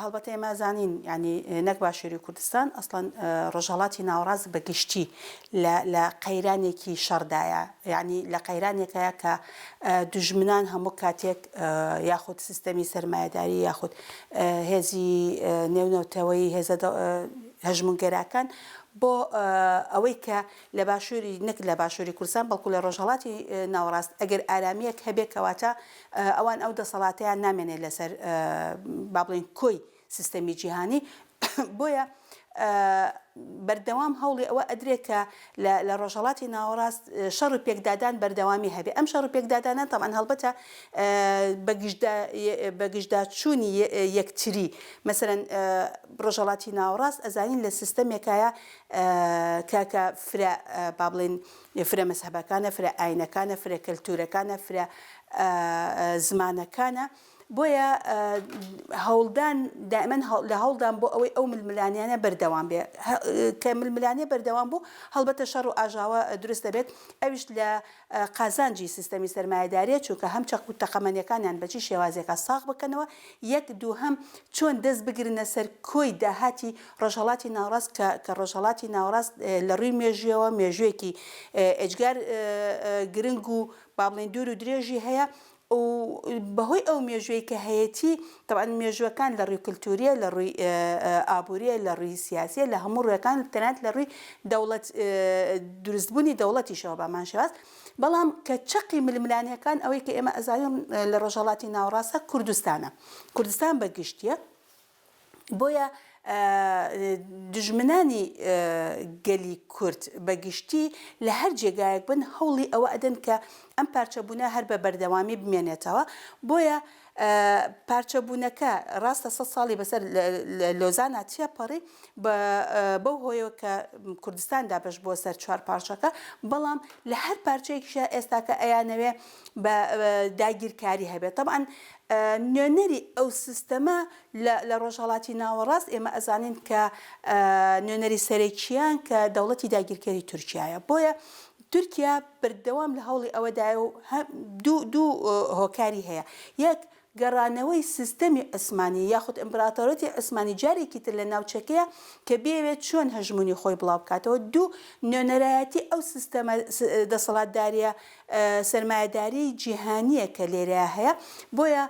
هەڵبەتە ئێمە ئەزانین یانی نەک باشووری کوردستان ئەسڵەن ڕۆژهەڵاتی ناوەڕاست بە گشتی لە لە قەیرانێکی شەڕدایە یانی لە قەیرانێکایە کە دوژمنان هەموو کاتێک یاخود سیستەمی سەرمایەداری یاخود هێزی نێونەتەوەیی هێزە هەژمونگەراکان بۆ ئەوەی کە لە باشووری نەک لە باشووری کوردستان بەڵکو لە ڕۆژهەڵاتی ناوەڕاست ئەگەر ئارامییەک هەبێ کەواتە ئەوان ئەو دەسەڵاتەیان نامێنێت لەسەر با بڵێین کۆی سیستەمی جیهانی بۆیە بەردەوام هەوڵی ئەوە ئەدرێ کە لە ڕۆژهەڵاتی ناوەڕاست شەڕ و پێکدادان بەردەوامی هەبێ ئەم شەڕ و پێکدادانە تەبعەن هەڵبەتە بەگژداچوونی یەکتری مەسەلەن ڕۆژهەڵاتی ناوەڕاست ئەزانین لە سیستەمێکایە کە کە فرە با بڵێین فرە مەزهەبەکانە، فرە ئاینەکانە، فرە کەلتورەکانە، فرە زمانەکانە، بۆیە هەوڵدان دائیمەن لە هەوڵدان بۆ ئەوەی ئەو ململانیانە بەردەوام بێ، کە ململانێ بەردەوام بوو هەڵبەتە شەڕ و ئاژاوە دروست دەبێت، ئەویش لە قازانجی سیستەمی سەرمایەداریە چونکە هەم چەک و تەقەمەنیەکانیان بە چی شێوازێکا ساغ بکەنەوە یەک دووهەم چۆن دەست بگرنە سەر کۆی داهاتی ڕۆژهەڵاتی ناوەڕاست کە کە ڕۆژهەڵاتی ناوەڕاست لە ڕووی مێژوویەوە مێژوویەکی ئێجگار گرنگ و با بڵێین دوور و درێژی هەیە و بەهۆی ئەو مێژووەی کە هەیەتی تەبعەن مێژووەکان لە ڕووی کلتوریە لە ڕووی ئابووریە لە ڕووی سیاسیە لە هەموو ڕووەکان تەنانەت لە ڕووی دەوڵەت دروستبوونی دەوڵەتیشەوە بەهەمان شێواز بەڵام کە چەقی ململانێکان ئەوەی کە ئێمە ئەزانین لە ڕۆژهەڵاتی ناوەڕاستە کوردستانە کوردستان بە گشتیە بۆیە دوژمنانی گەلی کورد بە گشتی لە هەر جێگایەک بن هەوڵی ئەوە ئەدەن کە ئەم پارچەبوونە هەر بە بەردەوامی بمێنێتەوە بۆیە پارچەبوونەکە ڕاستە سەد ساڵی بەسەر لۆزانا تێپەڕی بەو هۆیەوە کە کوردستان دابەش بووە سەر چوار پارچەکە بەڵام لە هەر پارچەیەکیشا ئێستاکە ئەیانەوێ بە داگیرکاری هەبێت تەبعەن نوێنەری ئەو سیستەمە لە ڕۆژهەڵاتی ناوەڕاست ئێمە ئەزانین کە نوێنەری سەرەکییان کە دەوڵەتی داگیرکەری تورکیایە بۆیە تورکیا بەردەوام لە هەوڵی ئەوەدایە و دوو هۆکاری هەیە یەک گەڕانەوەی سیستەمی عوسمانی یاخود ئیمپراتۆرەتی عوسمانی جارێکی تر لە ناوچەکەیە کە بیەوێت چۆن هەژموونی خۆی بڵاو بکاتەوە دوو نوێنەرایەتی ئەو سیستەمە دەسەڵاتداریە سەرمایەداریی جیهانییە کە لێرەیا هەیە، بۆیە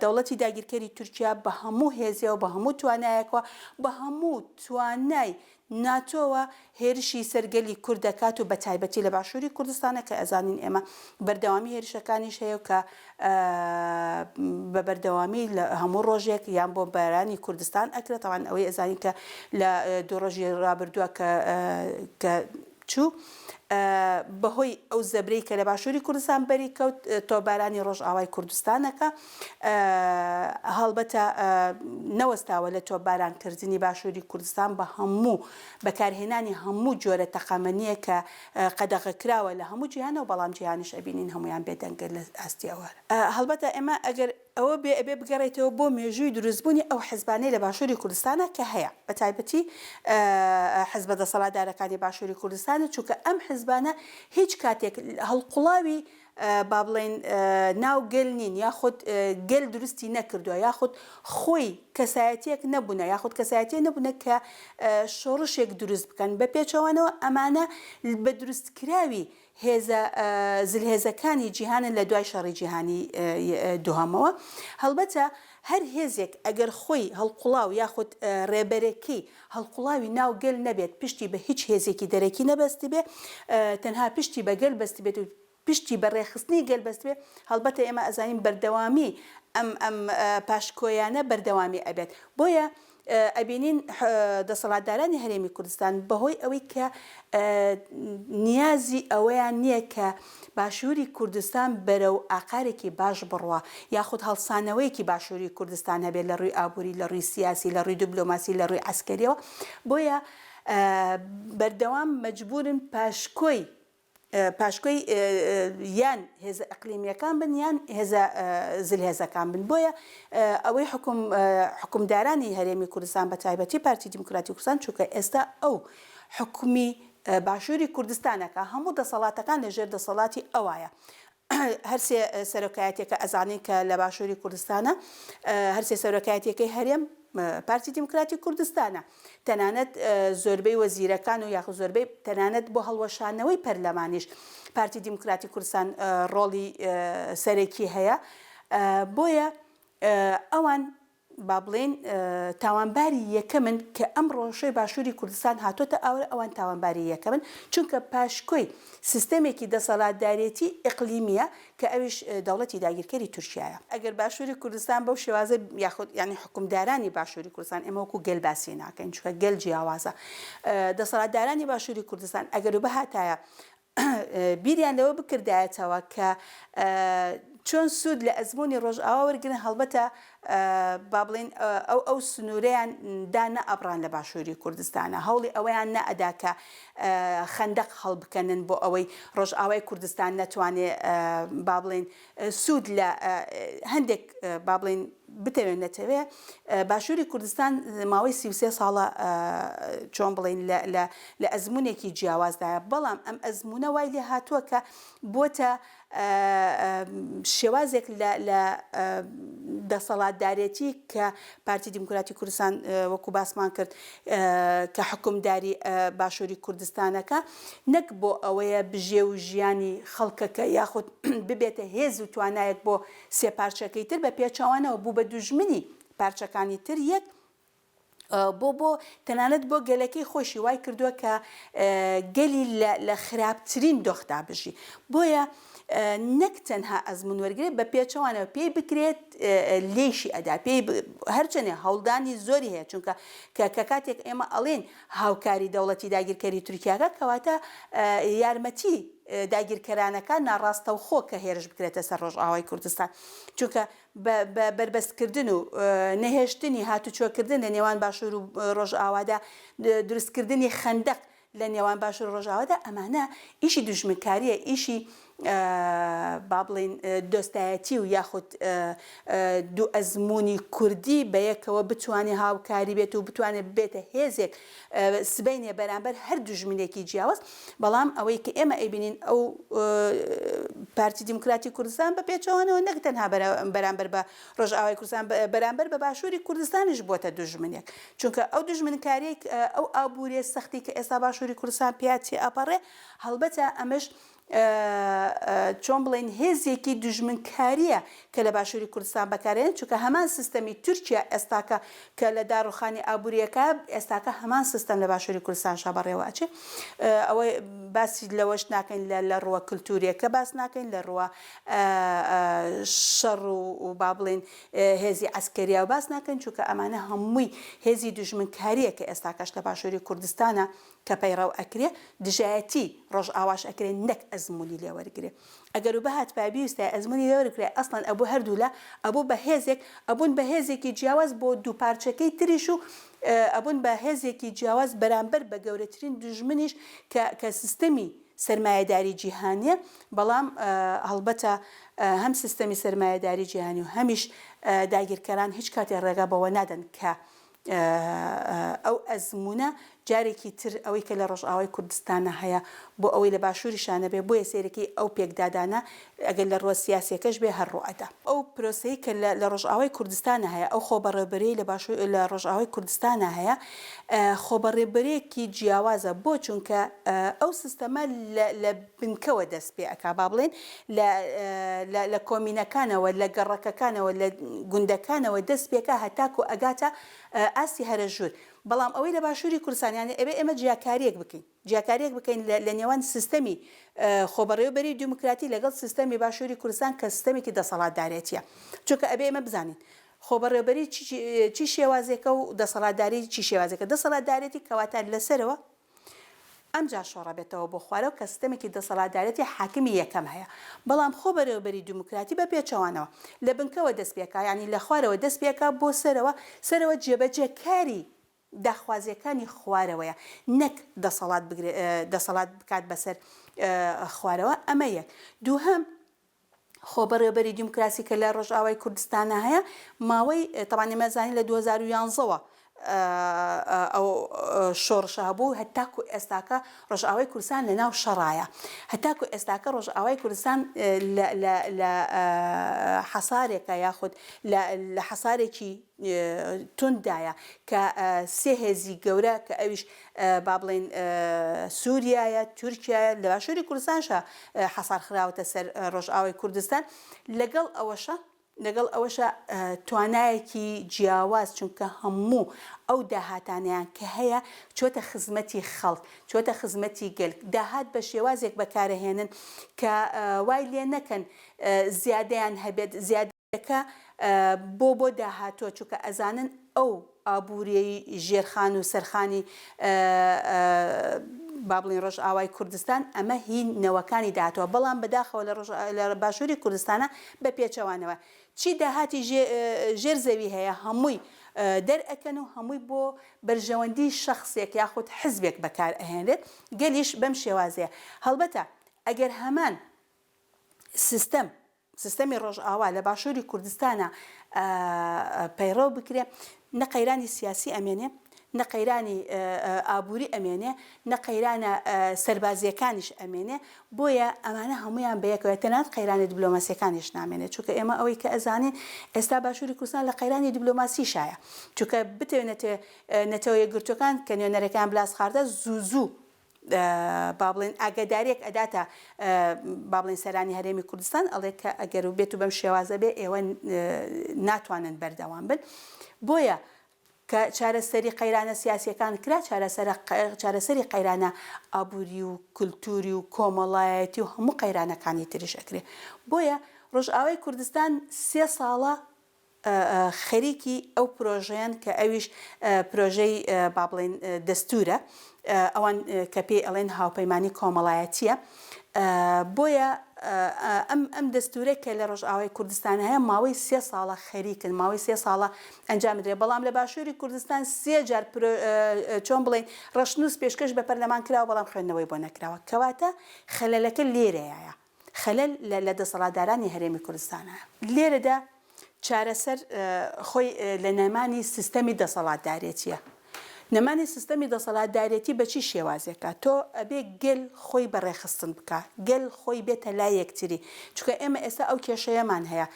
دەوڵەتی داگیرکەری تورکیا بە هەموو هێزێەوە، بە هەموو توانایەکەوە، بە هەموو توانای ناتۆوە هێرشی سەر گەلی کورد دەکات و بە تایبەتی لە باشووری کوردستانە کە ئەزانین ئێمە بەردەوامی هێرشەکانیش هەیە و کە بە بەردەوامی لە هەموو ڕۆژێک یان بۆمبارانی کوردستان ئەکرێت، تەبعەن ئەوەی ئەزانین کە لە دوو ڕۆژی ڕابردووە کە کە چوو، بەهۆی ئەو زەبرەی کە لە باشووری کوردستان بەری کەوت، تۆپبارانی ڕۆژئاوای کوردستانەکە هەڵبەتە نەوەستاوە لە تۆپبارانکردنی باشووری کوردستان بە هەموو بەکارهێنانی هەموو جۆرە تەقەمەنییەک کە قەدەغەکراوە لە هەموو جیهانەوە، بەڵام جیهانیش ئەبینین هەموویان بێدەنگن لە ئاستی ئەوە. هەڵبەتە ئێمە ئەگەر ئەوە بێ ئەبێ بگەڕێیتەوە بۆ مێژووی دروستبوونی ئەو حزبانەی لە باشووری کوردستانا کە هەیە بە تایبەتی حزبە دەسەڵاتدارەکانی باشووری کوردستانە چونکە ئەم حزبانە هیچ کاتێک هەڵقوڵاوی با بڵێین ناو گەل نین یاخود گەل دروستی نەکردووە یاخود خۆی کەسایەتیەک نەبوونە یاخود کەسایەتیە نەبوونە کە شۆڕشێک دروست بکەن بە پێچەوانەوە ئەمانە بە دروستکراوی هێزە زلهێزەکانی جیهانن لە دوای شەڕی جیهانی دوهەمەوە. هەڵبەتە هەر هێزێک ئەگەر خۆی هەڵقوڵاو یاخود ڕێبەرەکەی هەڵقوڵاوی ناو گەل نەبێت پشتی بە هیچ هێزێکی دەرەکی نەبەستبێ تەنها پشتی بە گەل بەستبێت و پشتی بە ڕێکخستنی گەل بەستبێ هەڵبەتە ئێمە ئەزانین بەردەوامی ئەم ئەم پاشکۆیانە بەردەوامی ئەبێت بۆیە ئەبینین دەسەڵاتدارانی هەرێمی کوردستان بەهۆی ئەوەی کە نیازی ئەوەیان نییە کە باشووری کوردستان بەرەو ئاقارێکی باش بڕوا یاخود هەڵسانەوەیەکی باشووری کوردستان هەبێت لە ڕووی ئابووری لە ڕووی سیاسی لە ڕووی دبلۆماسی لە ڕووی عەسکەریەوە بۆیە بەردەوام مەجبورن پاشکۆی پاشکۆی یان هێزە ئیقلیمییەکان بن یان هێزە زلهێزەکان بن بۆیە ئەوەی حکوم حکومدارانی هەرێمی کوردستان بە تایبەتی پارتی دیموکراتی کوردستان چونکە ئێستا ئەو حکومی باشووری کوردستانەکە هەموو دەسەڵاتەکان لە ژێر دەسەڵاتی ئەوایە. هەرسێ سەرۆکایەتیەکە ئەزانین کە لە باشووری کوردستانە هەرسێ سەرۆکایەتیەکەی هەرێم پارتی دیموکراتی کوردستانە تەنانەت زۆربەی وەزیرەکان و یاخود زۆربەی تەنانەت بۆ هەڵوەشانەوەی پەرلەمانیش پارتی دیموکراتی کوردستان ڕۆڵی سەرەکی هەیە بۆیە ئەوان با بڵێین تاوانباری یەکەمن کە ئەم ڕۆژەی باشووری کوردستان هاتۆتە ئاورە ئەوان تاوانباری یەکەمن چونکە پاشکۆی سیستەمێکی دەسەڵاتدارێتی ئیقلیمیە کە ئەویش دەوڵەتی داگیرکەری تورکیایە. ئەگەر باشووری کوردستان بەو شێوازە یاخود یانی حوکمدارانی باشووری کوردستان ئێمە وەکوو گەل باسی ناکەین چونکە گەل جیاوازە دەسەڵاتدارانی باشووری کوردستان ئەگەر و بهاتایە بیریان لەوە بکردایەتەوە کە چۆن سوود لە ئەزموونی ڕۆژئاوا وەرگرن، هەڵبەتە با بڵێین ئەو ئەو سنوورەیان دا نەئەبڕان لە باشووری کوردستانە، هەوڵی ئەوەیان نەئەدا کە خەندەق هەڵبکەنن بۆ ئەوەی ڕۆژئاوای کوردستان نەتوانێ با بڵێین سوود لە هەندێک با بڵێین بتەوێ نەتەوێ باشووری کوردستان ماوەی 33 ساڵە چۆن بڵێین لە لە لە ئەزموونێکی جیاوازدایە بەڵام ئەم ئەزموونە وای لێ هاتووە کە بۆتە شێوازێک لە لە دەسەڵاتدارێتی کە پارتی دیموکراتی کوردستان وەکو باسمان کرد کە حکومداری باشووری کوردستانەکە نەک بۆ ئەوەیە بژێو و ژیانی خەڵکەکە یاخود ببێتە هێز و توانایەک بۆ سێ پارچەکەی تر، بە پێچەوانەوە بوو بە دوژمنی پارچەکانی تر یەک بۆ بۆ تەنانەت بۆ گەلەکەی خۆشی وای کردووە کە گەلی لە خراپترین دۆخدا بژی بۆیە نەک تەنها ئەزمون وەرگێ بە پێچەوانەوە پێی بکرێت لێشی ئەدا پێی هەرچەنێ هەوڵدانی زۆری هەیە چونکە کە کاتێک ئێمە ئەڵێن هاوکاری دەوڵەتی داگیرکەری تورکیاکە، کەواتە یارمەتی داگیرکەرانەکە ناڕاستەوخۆ کە هێرش بکرێتە سەر ڕۆژئاوای کوردستان، چونکە بە بە بەربەستکردن و نەهێشتنی هاتوچۆکردن لە نێوان باشوور و ڕۆژئاوادا، دروستکردنی خەندەق لە نێوان باشوور و ڕۆژئاوادا، ئەمانە ئیشی دوژمنکارییە، ئیشی با بڵێین دۆستایەتی و یاخود دوو ئەزموونی کوردی بەیەکەوە بتوانێ هاوکاری بێت و بتوانێت ببێتە هێزێک سبەینێ بەرامبەر هەر دوژمنێکی جیاواز، بەڵام ئەوەی کە ئێمە ئەیبینین ئەو پارتی دیموکراتی کوردستان بە پێچەوانەوە نەک تەنها بەرامبەر بە ڕۆژئاوای کوردستان بەرامبەر بە باشووری کوردستانیش بۆتە دوژمنێک چونکە ئەو دوژمنکاریەی ئەو ئابووریە سەختی کە ئێستا باشووری کوردستان پیا تێئەپەڕێ هەڵبەتە ئەمەش چۆن بڵێین هێزێکی دوژمنکارییە کە لە باشووری کوردستان بەکارێن چونکە هەمان سیستەمی تورکیا ئێستاکە کە لە داڕوخانی ئابووریەکە ئێستاکە هەمان سیستەم لە باشووری کوردستانشا بەڕێوە ئەچێ ئەوە باسی لەوەش ناکەین لە لە ڕووە کلتوریەکە باس ناکەین لە ڕووە شەڕ و با بڵێین هێزی عەسکەریا باس ناکەین چونکە ئەمانە هەمووی هێزی دوژمنکاریە کە ئێستاکەش لە باشووری کوردستانە کە پەیڕەو ئەکرێ دژایەتی ڕۆژئاواش ئەکرێ نەک ئەزموونی لێ وەرگرێ ئەگەر و بهاتبایە بیویستایە ئەزموونی لێ وەرگرێ ئەسڵەن ئەبوو هەردوولا ئەبوو بە هێزێک ئەبوون بە هێزێکی جیاواز بۆ دوو پارچەکەی تریش و ئەبوون بە هێزێکی جیاواز بەرامبەر بە گەورەترین دوژمنیش کە کە سیستەمی سەرمایەداری جیهانیە بەڵام هەڵبەتە هەم سیستەمی سەرمایەداری جیهانی و هەمیش داگیرکەران هیچ کاتێ ڕێگا بەوە نادەن کە ئەو ئەزموونە جارێکی تر ئەوەی کە لە ڕۆژئاوای کوردستانا هەیە بۆ ئەوەی لە باشووریشا نەبێ بۆیە سەیرەکەی ئەو پێکدادانە ئەگەر لە ڕووە سیاسیەکەش بێ هەر ڕووئەدا. ئەو پرۆسەی کە لە لە ڕۆژئاوای کوردستانا هەیە ئەو خۆبەڕێوبەریەی لە باشوور لە ڕۆژئاوای کوردستانا هەیە خۆبەڕێوبەرێکی جیاوازە بۆ چونکە ئەو سیستەمە لە لە بنکەوە دەست پێ ئەکا با بڵێین لە لە لە کۆمینەکانەوە لە گەڕەکەکانەوە لە گوندەکانەوە دەست پێکا هەتاکو ئەگاتە ئاستی هەرە ژوور بەڵام ئەوەی لە باشووری کوردستان یانی ئەبێ ئێمە جیاکاریەک بکەین جیاکاریەک بکەین لە لە نێوان سیستەمی خۆبەڕێوەبەری و دیموکراتی لەگەڵ سیستەمی باشووری کوردستان کە سیستەمێکی دەسەڵاتدارێتیە چونکە ئەبێ ئێمە بزانین خۆبەڕێوەبەری چی چی شێوازێکە و دەسەڵاتداری چی شێوازێکە دەسەڵاتدارێتی کەواتە لەسەرەوە ئەمجا شۆڕەبێتەوە بۆ خوارەوە کە ستەمێکی دەسەڵاتدارێتی حاکمی یەکەم هەیە بەڵام خۆ بەرێوەبەری دیموکراتی بە پێچەوانەوە لە بنکەوە دەست پێکا یانی لە خوارەوە دەست پێکا بۆ سەرەوە سەرەوە جێبەجێ کاری داخوازیەکانی خوارەوەیە نەک دەسەڵات بگرێ دەسەڵات بکات بەسەر خوارەوە ئەمە یەک دووهەم خۆبەڕێوەبەری دیموکراسی کە لە ڕۆژئاوای کوردستانا هەیە ماوەی تەبعەن ئێمە زانین لە 2011 وە. ئەو شۆڕشە هەبوو هەتاکو ئێستاکە ڕۆژئاوای کوردستان لە ناو شەڕایە هەتاکو ئێستاکە ڕۆژئاوای کوردستان لە لە لە حەسارێکە یاخود لە لە حەسارێکی تونددایە کە سێ هێزی گەورە کە ئەویش با بڵێین سووریایە، تورکیایە، لە باشووری کوردستانشا حەسار خراوەتە سەر ڕۆژئاوای کوردستان، لەگەڵ ئەوەشا لەگەڵ ئەوەشا توانایەکی جیاواز چونکە هەموو ئەو داهاتانەیان کە هەیە چۆتە خزمەتی خەڵک، چۆتە خزمەتی گەل، داهات بە شێوازێک بەکارەهێنن کە وای لێ نەکەن زیادەیان هەبێت، زیادەکە بۆ بۆ داهاتووە چونکە ئەزانن ئەو ئابووریی ژێرخان و سەرخانی با بڵێین ڕۆژئاوای کوردستان ئەمە هی نەوەکانی داهاتووە بەڵام بەداخەوە لە ڕۆژ لە باشووری کوردستانە بە پێچەوانەوە چی داهاتی ژێر زەوی هەیە هەمووی دەرئەکەن و هەمووی بۆ بەرژەوەندی شەخسێک یاخود حزبێک بەکار ئەهێنرێت گەلیش بەم شێوازەیە هەڵبەتە ئەگەر هەمان سیستەم سیستەمی ڕۆژئاوا لە باشووری کوردستانا پەیڕەو بکرێ، نە قەیرانی سیاسی ئەمێنێ، نە قەیرانی ئابووری ئەمێنێ، نە قەیرانە سەربازییەکانیش ئەمێنێ، بۆیە ئەمانە هەموویان بەیەکەوە، تەنانەت قەیرانی دبلۆماسییەکانیش نامێنێ، چونکە ئێمە ئەوەی کە ئەزانین ئێستا باشووری کوردستان لە قەیرانی دبلۆماسیشایە، چونکە بتەوێ نەتەوێ نەتەوە یەکگرتووەکان کە نوێنەرەکەیان بلاسخاردە زوو زوو با بڵێین ئاگاداریەک ئەداتە با بڵێین سەرانی هەرێمی کوردستان ئەڵێ کە ئەگەر و بێت و بەم شێوازە بێ ئێوە ناتوانن بەردەوام بن بۆیە کە چارەسەری قەیرانە سیاسیەکان کرا چارەسەرە چارەسەری قەیرانە ئابووری و کولتوری و کۆمەڵایەتی و هەموو قەیرانەکانی تریش ئەکرێ بۆیە ڕۆژئاوای کوردستان سێ ساڵە خەریکی ئەو پرۆژەیەن کە ئەویش پرۆژەی با بڵێین دەستوورە ئەوان کە پێی ئەڵێن هاوپەیمانی کۆمەڵایەتیە بۆیە ئەم ئەم دەستورە کە لە ڕۆژئاوای کوردستان هەیە ماوەی سێ ساڵە خەریکن ماوەی سێ ساڵە ئەنجام درێ بەڵام لە باشووری کوردستان سێ جار چۆن بڵێن ڕەشنووس پێشکەش بە پەرلەمان کراوە بەڵام خوێندنەوەی بۆ نەکراوە کەواتە خەلەلەکە لێرەیە خەلەل لە لە دەسەڵاتدارانی هەرێمی کوردستانە. لێرەدا چارەسەر خۆی لە نەمانی سیستەمی دەسەڵاتدارێتیە. نەمانی سیستەمی دەسەڵاتدارێتی بە چی شێوازێکە؟ تۆ ئەبێ گەل خۆی بە ڕێکخستن بکا، گەل خۆی بێتە لای یەکتری. چونکە ئێمە ئێستا ئەو کێشەیەمان هەیە.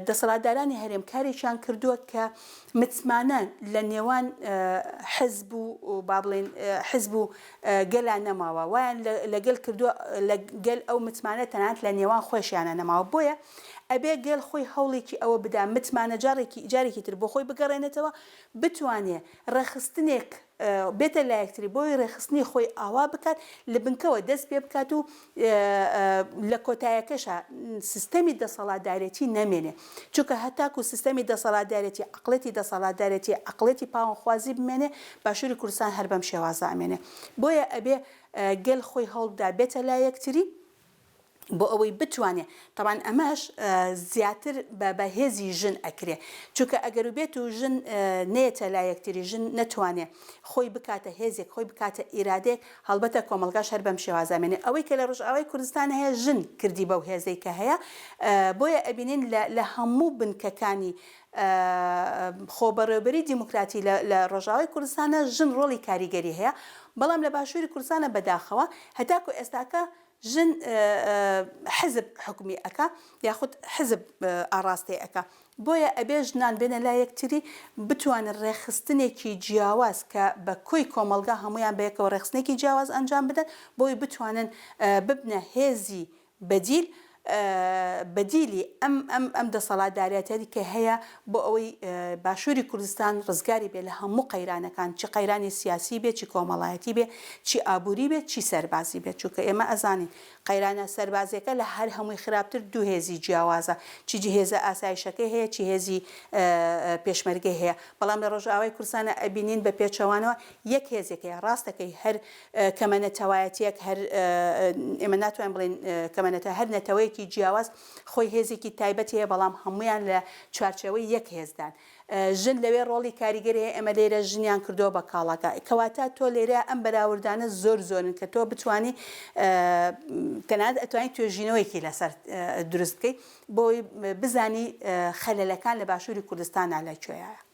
دەسەڵاتدارانی هەرێم کارێکیان کردووە کە متمانە لە نێوان حزب و با بڵێین حزب و گەلا نەماوە وایان لە گەل کردووە لە گەل ئەو متمانە تەنانەت لە نێوان خۆشیانە نەماوە بۆیە ئەبێ گەل خۆی هەوڵێکی ئەوە بدا متمانە جاڕێکی جارێکی تر بۆ خۆی بگەڕێنێتەوە بتوانێ ڕێکخستنێک بێتە لایەکتری بۆی ڕێکخستنی خۆی ئاوا بکات لە بنکەوە دەست پێ بکات و لە کۆتایەکەشا سیستەمی دەسەڵاتدارێتی نەمێنێ چونکە هەتاکو سیستەمی دەسەڵاتدارێتی، عەقڵێتی دەسەڵاتدارێتی، عەقڵێتی پاوانخوازی بمێنێ، باشوری کوردستان هەر بەم شێوازە ئەمێنێ. بۆیە ئەبێ گەل خۆی هەوڵبدا بێتە لای یەکتری بۆ ئەوەی بتوانێ، تەبعەن ئەمەش زیاتر بە بە هێزی ژن ئەکرێ، چونکە ئەگەر و بێت و ژن نەیەتە لای یەکتری، ژن نەتوانێ خۆی بکاتە هێزێک، خۆی بکاتە ئیرادەیەک، هەڵبەتە کۆمەڵگاش هەر بەم شێوازە ئەمێنێ. ئەوەی کە لە ڕۆژئاوای کوردستان هەیە ژن کردی بەو هێزەی کە هەیە، بۆیە ئەبینین لە لە هەموو بنکەکانی خۆبەڕێوەبەری دیموکراتی لە لە ڕۆژئاوای کوردستانە ژن ڕۆڵی کاریگەری هەیە، بەڵام لە باشووری کوردستانە بەداخەوە هەتاکو ئێستاکە ژن حزب حوکمی ئەکا یاخود حزب ئاڕاستەی ئەکا بۆیە ئەبێ ژنان بێنە لای یەکتری بتوانن ڕێکخستنێکی جیاواز کە بە کۆی کۆمەڵگا هەموویان بەیەکەوە ڕێکخستنێکی جیاواز ئەنجام بدەن بۆی بتوانن ببنە هێزی بەدیل بەدیلی ئەم ئەم ئەم دەسەڵاتداریەتیەی کە هەیە بۆ ئەوەی باشووری کوردستان ڕزگاری بێ لە هەموو قەیرانەکان چی قەیرانی سیاسی بێ چی کۆمەڵایەتی بێ چی ئابووری بێ چی سەربازی بێ چونکە ئێمە ئەزانین قەیرانە سەربازیەکە لە هەر هەمووی خراپتر دوو هێزی جیاوازە چی هێزە ئاسایشەکەی هەیە چی هێزی پێشمەرگەی هەیە بەڵام لە ڕۆژئاوای کوردستانە ئەبینین بە پێچەوانەوە یەک هێزێک هەیە ڕاستەکەی هەر کەمە نەتەوایەتیەک هەر ئێمە ناتوانین بڵێین کەمە نەتەوە هەر نەتەوەیەکی جیاواز خۆی هێزێکی تایبەتی هەیە بەڵام هەموویان لە چوارچێوەی یەک هێزدان ژن لەوێ ڕۆڵی کاریگەری هەیە ئێمە لێرە ژنیان کردووە بە کاڵاکە کەواتە تۆ لێرە ئەم بەراوردانە زۆر زۆرن کە تۆ بتانی تەنانەت ئەتوانی توێژینەوەیەکی لەسەر دروست بکەیت بۆی بزانی خەلەلەکان لە باشووری کوردستانە لە کوێیە.